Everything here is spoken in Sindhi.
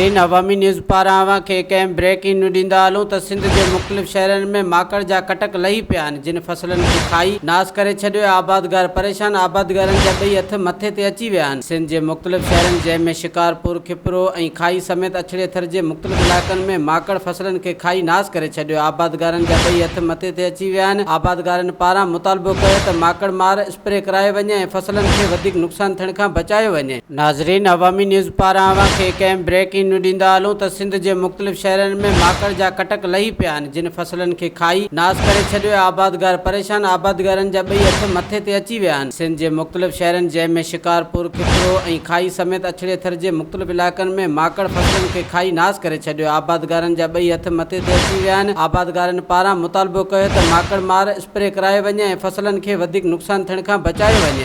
ناظرين عوامي نيوز پاران اوهان کي هڪ اهم بريڪنگ نيوز ڏيندا هلون ته سنڌ جي مختلف شهرن ۾ ماڪڙ جا ڪٽڪ لهي پيا آهن جن فصلن کي کائي ناس ڪري ڇڏيو آهي آبادگار پريشان آبادگارن جا ٻئي هٿ مٿي تي اچي ويا آهن سنڌ جي مختلف شهرن جنهن ۾ شڪارپور کپرو ۽ کائي سميت اڇڙي ٿر جي مختلف علائقن ۾ ماڪڙ فصلن کي کائي ناس ڪري ڇڏيو آبادگارن جا ٻئي هٿ مٿي تي اچي ويا آهن آبادگارن پاران مطالبو ڪيو ته ماڪڙ مار اسپري ڪرايو وڃي ۽ فصلن کي وڌيڪ نقصان ٿيڻ کان بچايو وڃي. ناظرين عوامي نيوز پاران اوهان کي هڪ اهم بريڪنگ نيوز ڏيندا هلون ته سنڌ جي مختلف شهرن ۾ ماڪڙ جا ڪٽڪ لهي پيا آهن جن فصلن کي کائي ناس ڪري ڇڏيو آهي آبادگار پريشان آبادگارن جا ٻئي هٿ مٿي تي اچي ويا آهن سنڌ جي مختلف شهرن جنهن ۾ شڪارپور کپرو ۽ کائي سميت اڇڙي ٿر جي مختلف علائقن ۾ ماڪڙ فصلن کي کائي ناس ڪري ڇڏيو آهي آبادگارن جا ٻئي هٿ مٿي تي اچي ويا آهن آبادگارن پاران مطالبو ڪيو ته ماڪڙ مار اسپري ڪرايو وڃي ۽ فصلن کي وڌيڪ نقصان ٿيڻ کان بچايو وڃي.